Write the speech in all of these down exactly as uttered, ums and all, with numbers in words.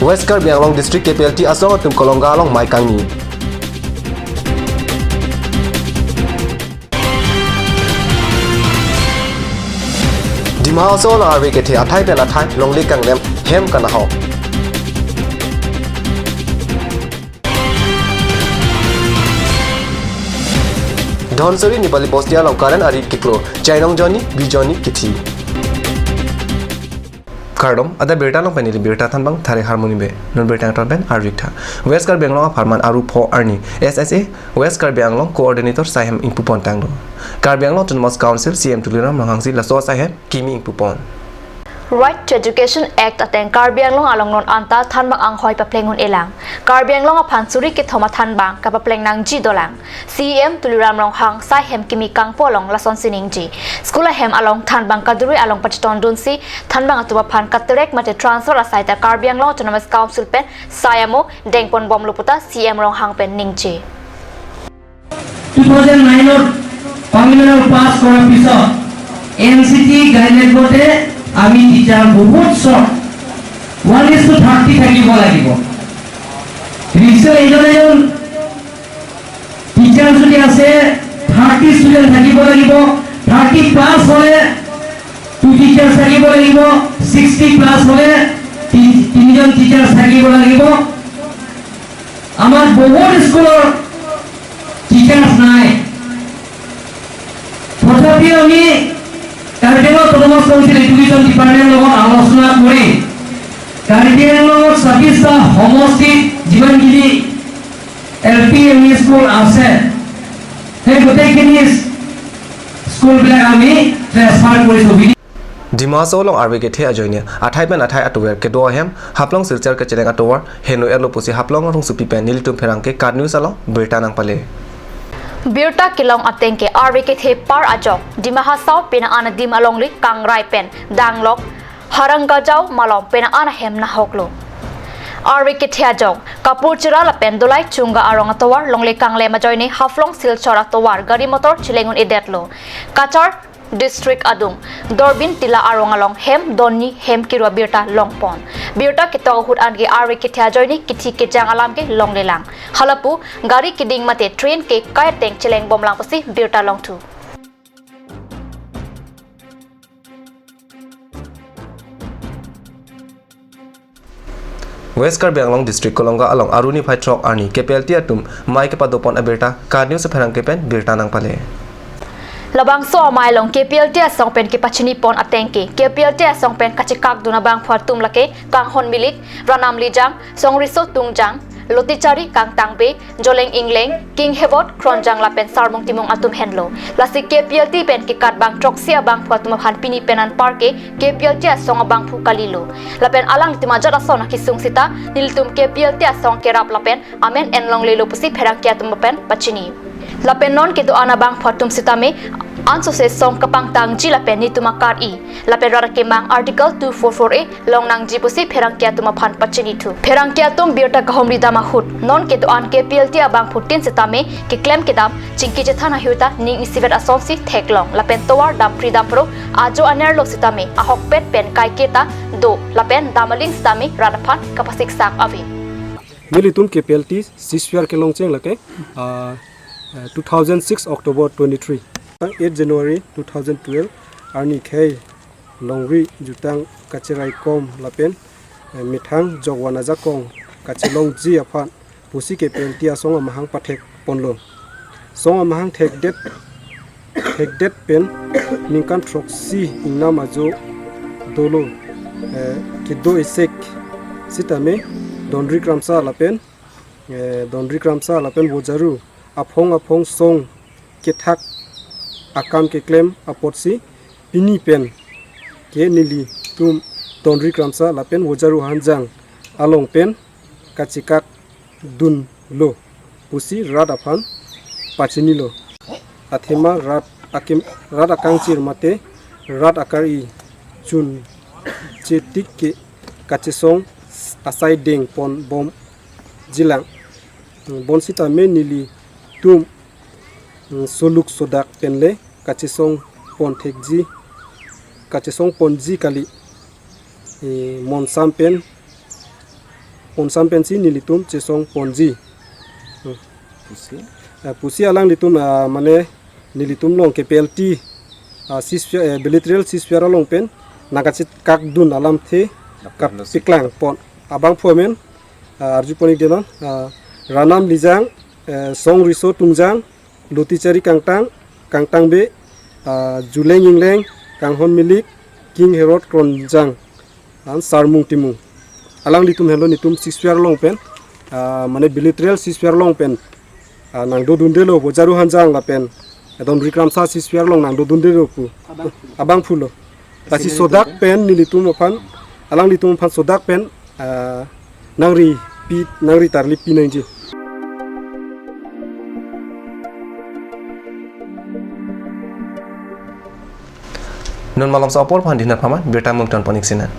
West Karbi Anglong District K P L T asong atum Kolonga along mei kangni. Dima Hasao along arve kethe athai pen athai longle kanglem hem kanahok. Dhansiri Nepali bosti along current ari kiklo, chainong jonni, bi jonni kithi. Kardom, adap birta along pen neli birta thanbang Thare Harmoni Bey. Non birta angton pen arvik tha. West Karbi Anglong apharman aru pho arni S S A West Karbi Anglong Coordinator saihem ingpupon tanglo. Karbi Anglong Autonomous Council C E M Tuliram Ronghang si laso saihem kimi ingpupon. Right to Education Act ateng Karbi Anglong along non anta thanbang anghoi papleng un-elang. Karbi Anglong aphan suri kethom athanbang kapapleng nangji dolang. C E M Tuliram Ronghang saihem kimi kangpo along lasonsi ningje. School ahem along thanbang kaduri along pachetongdunsi thanbang atum aphan katerek mate transfer asai ta Karbi Anglong Autonomous Council pen sai amo dengponbomlo puta C E M Ronghang pen ningje. Two thousand নাইনত পাৰ্লিমেণ্টৰ পাছ কৰাৰ পিছত N C টি গাইডলাইন মতে আমি teacher বহুত short, one is to thirty থাকিব লাগিব। ৰিচেণ্ট এজন এজন টিচাৰ যদি আছে, থাৰ্টি ষ্টুডেণ্ট থাকিব লাগিব। থাৰ্টি প্লাছ হ'লে টু টিচাৰ্ছ থাকিব লাগিব। ছিক্সটি প্লাছ হ'লে তি- তিনিজন টিচাৰ্ছ থাকিব লাগিব। আমাৰ বহুত স্কুলৰ টিচাৰ্ছ নাই। তথাপিও আমি Karbi Anglong autonomous council education ডিপাৰ্টমেণ্টৰ লগত আলোচনা কৰি কাৰ্বি আংলঙৰ ছাব্বিছটা সমষ্টিত যিমানখিনি L P M E school আছে, সেই গোটেইখিনি স্কুলবিলাক আমি ট্ৰেন্সফাৰ কৰিছোঁ। Dima Hasao along arve kethe ajoine athai pen athai atovar kedo ahem Haflong Silchar kacheleng atovar heno erlo pusi Haflong arongsopi pen nelitum pherangke KAT News along birta nangpale. Birta kelong ateng ke arve kethe apar ajok Dima Hasao pena anadim alongle kangrai pen danglok Harangajao malom pena anahem nahoklo. Arve kethe ajok Kapurchira lapen Dolai Chunga arong atovar longle kanglem ajoine Haflong Silchar atovar gari motor cheleng un-edetlo. Cachar District adung Dorbin Tila arong along hem donni hem kirua birta longpon. Birta ketok ahut anke arve kethe ajoine kithi kejang alam ke longlelang. Halapu gari keding mate train ke kai ateng chelengbomlang pusi birta longthu. West Karbi Anglong District Kolonga along aru niphai throk arni K P L T atum mei kepadopon abirta KAT News apherangke pen birta nangpale. Labangso amei along K P L T asong pen kepachinipon ateng ke K P L T asong pen kachekakdun abangphu atum lake Kanghon Milik, Ranam Lijang, Songriso Tungjang, Lotichari Kangtangbe, Joleng Ingleng, King Hebot, Kronjang lapen Sarmung Timung atum henlo. Lasi K P L T pen kekat bang throksi abangphu atum aphan pini pen anparke K P L T asong abangphu kalilo. Lapen alanglitum ajat ason akesung sita nelitum K P L T asong kerap lapen amen enlonglelo pusi pherangke atum pen pachini. Lapen non kedo-an abangphu atum sitame ansose song kapangtangji lapen netum akar-i lapen rat akemang Article two four four A longnangji pusi pherangke atum aphan pachinithu. Pherangke atum birta kahumri dam ahut non kedo-an K P L T abangphutin sitame keklem kedam chingki chethan ahut ta ning isivet asonsi theklong lapen tovar dampri dampro ajo anerlo sitame ahokpet pen kaiketa do lapen dam aling sitame rat aphan kapasiksang ave. Nelitum K P L T siswar kelongcheng lake, ah, eh, two thousand six October twenty-three, eight January two thousand twelve arni khei longri jutang kacheraikom lapen, eh, methang jokwan ajakong kachelongji aphan pusi K P L T asong amahang pathekponlo. Song amahang thekdet, thekdet pen ningkan throksi ingnam ajo dolo, eh, kedo esek sitame Dondri Kramsa lapen, eh, Dondri Kramsa lapen Vojaru aphong aphong song kethak akam keklem apotsi pini pen ke nelitum Dondri Kramsa lapen Vojaru Hanjang along pen kachekakdunlo pusi rat aphan pachinilo. Athema rat akim, rat akangchir mate rat akar-i chunche tik ke kachesong asai dengponbomjilang. Bonsitame nelitum, mm, soluk sodak penle kachesongpon thekji, kachesongponji kali. Eh, monsam pen ponsam pensi nelitum chesong ponji. Hmm. Pusi? Eh, pusi alanglitum, ah, mane nelitum along ke penalty, ah, ceasefire, eh, bilateral ceasefire along pen nangkachekakdun alamthe Nangkachekak. Kapiklang pon. Abangphu amen, ah, arju pon-ik denon, ah, Ranam Lijang, eh, Song Riso Tungjang, Lutichari Kangtang, Kangtang Bey, ah, Juleng Ingleng, Kanghon Milik, King Herod Kronjang, an Sarmung Timung. Alanglitum henlo nelitum ceasefire along pen, ah, mane bilateral ceasefire along pen, ah, nangdodundelo, Bojaru Hanjang lapen Edon Rikramsa ceasefire along nangdodundelo pu. Abangphu. Abangphu lo. Lasi sodak pen nelitum aphan, alanglitum aphan sodak pen, ah, nangri pi, nangri tarli pi nangji. Non malomso apor aphan dina phaman, birta mungton pon-ik sinan.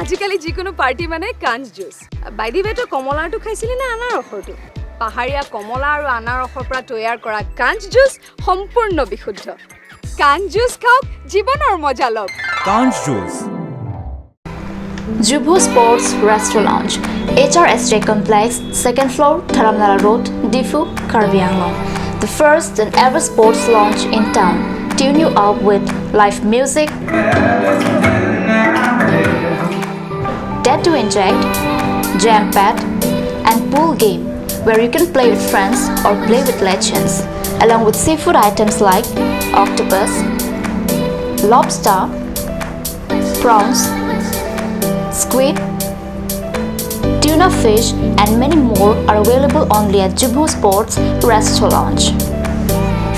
আজিকালি যিকোনো পাৰ্টি মানে কাঞ্চ juice. By the ৱে, তই কমলাৰটো খাইছিলি নে আনাৰসৰটো? পাহাৰীয়া কমলা আৰু আনাৰসৰ পৰা তৈয়াৰ কৰা কাঞ্চ জুচ সম্পূৰ্ণ বিশুদ্ধ। কাঞ্চ জুচ খাওক, জীৱনৰ মজা লওক। Kanch Juice. Jubo Sports Restaurant Lounge, H R S J Complex, second floor, Dharamnala Road, Diphu, Karbi Anglong. The first and ever sports lounge in town. Tune you up with live music, Dead to Inject, Jam Pad, and pool game, where you can play with friends or play with legends, along with seafood items like octopus, lobster, prawns, squid, tuna fish, and many more are available only at Jubo Sports Restaurant Lounge.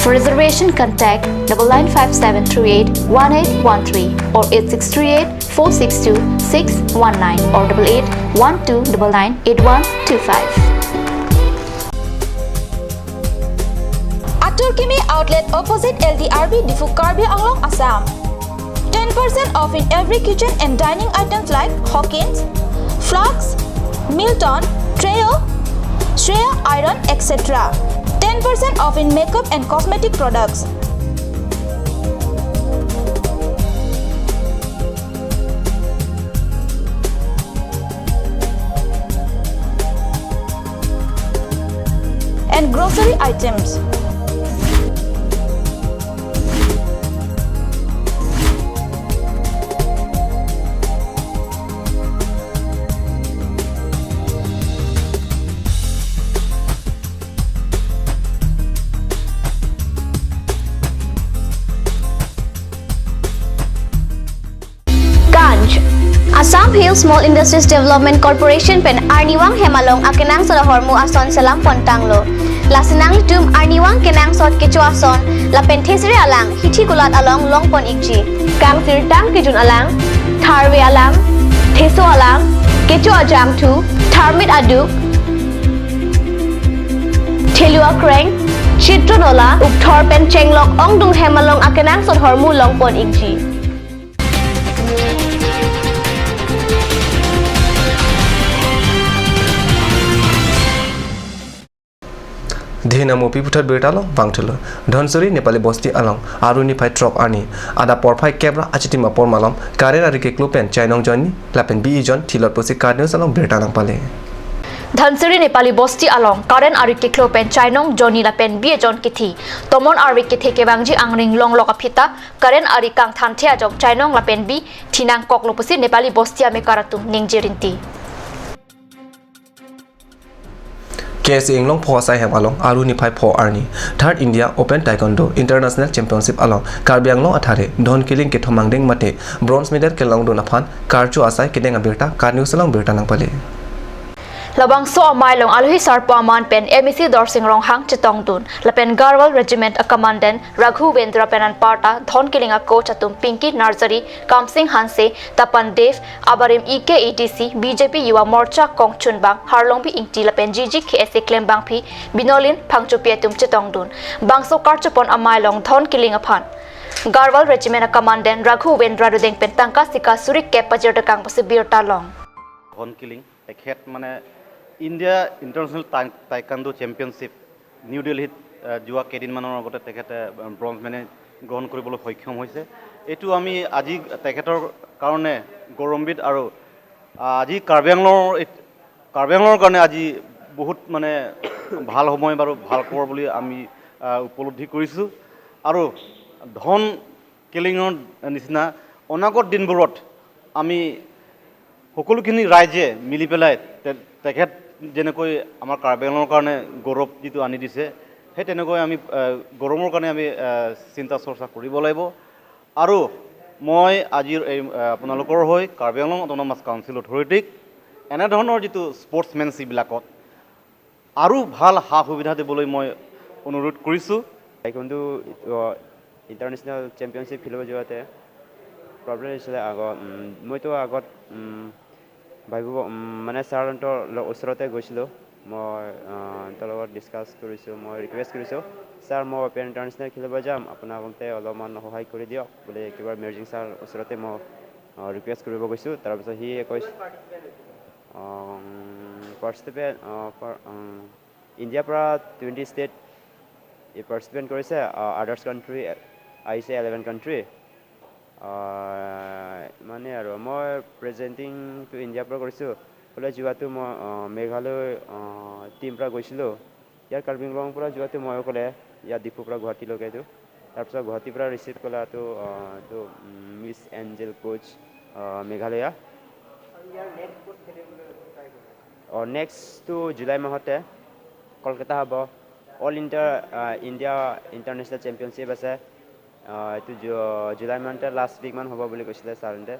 For reservation, contact double nine five seven three eight one eight one three or eight six three eight four six two six one nine or double eight one two double nine eight one two five. Atur Kimi Outlet, opposite L D R B, Diphu, Karbi Anglong, Assam. Ten percent off in every kitchen and dining items like Hawkins, flasks, Milton, Trio, Shreya iron, et cetera. Ten percent off in makeup and cosmetic products. And grocery items. Kanch. Assam Hill Small Industries Development Corporation pen arnivang hem along akenangsot ahormu ason selam pontanglo. Lasi nanglitum arnivang kenangsot kecho ason lapen thesere alang hithi kulat along longpon-ikji. Kangsirtang kejun alang, tharve alang, theso alang, kecho ajangthu, tharmit aduk, thelu akreng, chitro nola, ukthor pen chenglok ongdung hem along akenangsot ahormu longpon-ikji. Dina mopi puthot birta along vangthulo. Dhansiri Nepali Bosti along Aru niphai throk arni adap porphai kep ra achitim apor malom current ari keklo pen chainong jonni lapen bi ejon thilot pusi KAT News along birta nangpale. Dhansiri Nepali Bosti along current ari keklo pen chainong jonni lapen bi ejon kithi. Tomon arve kethe kevangji angring longlok aphi ta current ari kangthanthe ajok chainong lapen bi thi nangkoklo pusi Nepali Bosti amekar atum ningje rinti. K S A Inglong pho asai hem along Aru niphai pho arni Third India Open Taekwondo International Championship along Karbi Anglong athare Dhon Killing kethom angdeng mate bronze medal kelongdun aphan karcho asai kedeng abirta KAT News along birta nangpale. Labangso amei along alohi sarpo aman pen M A C Dorsing Ronghang chetongdun lapen Garhwal Regiment a Commandant Raghu Vendra pen anparta Dhon Killing a coach atum Pinky Narzary, Kamsing Hanse, Tapan Dev, abarim E K A D C, B J P Yuva Morcha kongchunbang Harlongbi Ingti lapen G G K S A klembangpi Binolin Phangchopi atum chetongdun. Bangso karchopon amei along Dhon Killing aphan Garhwal Regiment a Commandant Raghu Vendra rudeng pen tangka sika suri kep pajirtekang pusi birta long. Dhon Killing, ekhet mane India International Tai-, Taekwondo Championship New Delhi, আহ, যোৱা কেইদিনমানৰ আগতে তেখেতে bronze medal গ্ৰহণ কৰিবলৈ সক্ষম হৈছে। এইটো আমি আজি তেখেতৰ কাৰণে গৌৰৱান্বিত আৰু, আহ, আজি কাৰ্বি আংলঙৰ এই, কাৰ্বি আংলঙৰ কাৰণে আজি বহুত মানে ভাল সময় বাৰু ভাল খবৰ বুলি আমি, আহ, উপলব্ধি কৰিছোঁ। আৰু ধন কেলিঙৰ নিচিনা অনাগত দিনবোৰত আমি সকলোখিনি ৰাইজে মিলি পেলাই তে-, তেখেত যেনেকৈ আমাৰ কাৰ্বি আংলঙৰ কাৰণে গৌৰৱ যিটো আনি দিছে, সেই তেনেকৈ আমি, আহ, গৌৰৱৰ কাৰণে আমি, আহ, চিন্তা চৰ্চা কৰিব লাগিব। আৰু মই আজিৰ এই, আহ, আপোনালোকৰ হৈ কাৰ্বি আংলং অট'নমাছ কাউন্সিল অথৰিটিক এনেধৰণৰ যিটো স্পৰ্টছমেনশ্বিপবিলাকত আৰু ভাল সা সুবিধা দিবলৈ মই অনুৰোধ কৰিছোঁ। টাইকোৱনডো, আহ, ইণ্টাৰনেশ্যনেল চেম্পিয়নশ্বিপ খেলিব যোৱাতে প্ৰব্লেম হৈছিলে আগত। উম, মইতো আগত, উম, ভাবিব, উম, মানে ছাৰহঁতৰ লগ-, ওচৰতে গৈছিলোঁ। মই, আহ, সিহঁতৰ লগত ডিছকাছ কৰিছোঁ, মই ৰিকুৱেষ্ট কৰিছোঁ, "ছাৰ, মই অপেন ইণ্টাৰনেশ্যনেল খেলিব যাম, আপোনালোকে অলপমান সহায় কৰি দিয়ক" বুলি একেবাৰে মেৰ্জিং ছাৰ ওচৰতে মই, আহ, ৰিকুৱেষ্ট কৰিব গৈছোঁ। তাৰপিছত সিয়ে কৈছে, আহ, পাৰ্টিচিপেট, আহ, পাৰ-, আহ, ইণ্ডিয়াৰ পৰা টুৱেণ্টি ষ্টেট এই পাৰ্টিচিপেট কৰিছে, আহ, আদাৰ্ছ কাণ্ট্ৰি আহিছে ইলেভেন কাণ্ট্ৰি। আহ, মানে আৰু মই প্ৰেজেণ্টিংটো ইণ্ডিয়াৰ পৰা কৰিছোঁ। ক'লে যোৱাটো মই, আহ, মেঘালয়, আহ, টিম পৰা গৈছিলোঁ। ইয়াৰ কাৰ্বি আংলং পৰা যোৱাটো মই অকলে, ইয়াত ডিফুৰ পৰা গুৱাহাটীলৈকে এইটো। তাৰপিছত গুৱাহাটীৰ পৰা ৰিচিভ ক'লাটো, আহ, এইটো, উম, মিছ এঞ্জেল কোচ, আহ, মেঘালয়া। অ, নেক্সটটো জুলাই মাহতে কলকাতা হ'ব। অল ইণ্টাৰ, আহ, ইণ্ডিয়া ইণ্টাৰনেশ্যনেল চেম্পিয়নশ্বিপ আছে। আহ, এইটো জু-, জুলাই মাহতে লাষ্ট উইকমান হ'ব বুলি কৈছিলে ছাৰহঁতে।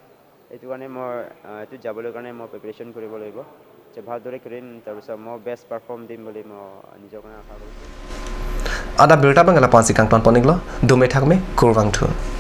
এইটো কাৰণে মই, আহ, এইটো যাবলৈ কাৰণে মই প্ৰিপেৰেশ্যন কৰিব লাগিব। যে ভালদৰে খেলিম, তাৰপিছত মই বেষ্ট পাৰফৰ্ম দিম বুলি মই নিজৰ কাৰণে আশা কৰিছোঁ। Adap birta abang ke lapu-ansi kangton pon-iklo, dome thakme, kurvangthu.